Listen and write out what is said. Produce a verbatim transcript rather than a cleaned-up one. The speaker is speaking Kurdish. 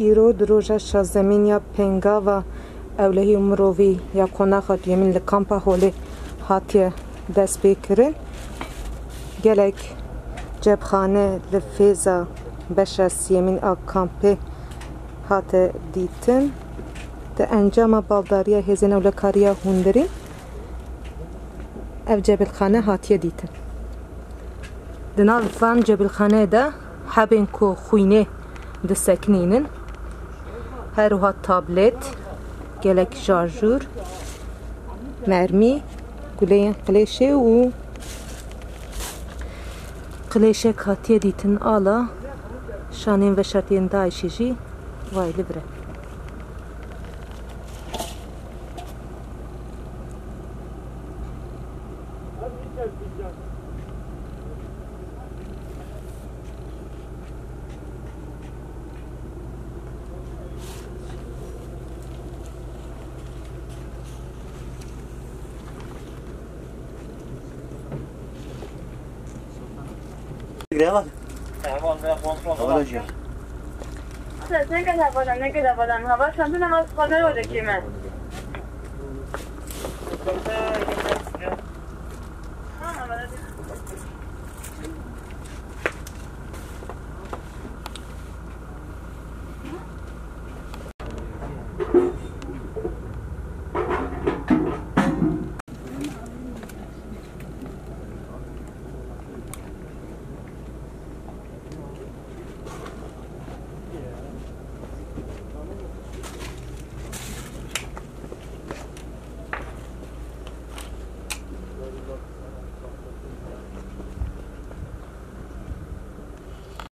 Îro di roja şazdemîn ya pêngava ewlehî û mirovî ya qonaxa duyemîn li kampa Holê hatiye destpêkirin. Gelek cebxane li fêza beşa siyemîn a kampê hate dîtin. Di encama baldariya hêzên ewlekariya hundirî ev cebilxane hatiye dîtin. Di nav van cebilxaneyê de hebên ku xwînê disekinînin, her wiha tablet, gelek şarjûr, mermî, guleyên qilêşê û qilêşek hatiye dîtin ala şanên veşartiyên DAIŞê jî wayê li vir e. Sen ne kadar falan, ne kadar falan. Hava şandı namaz kadar olacak yeme.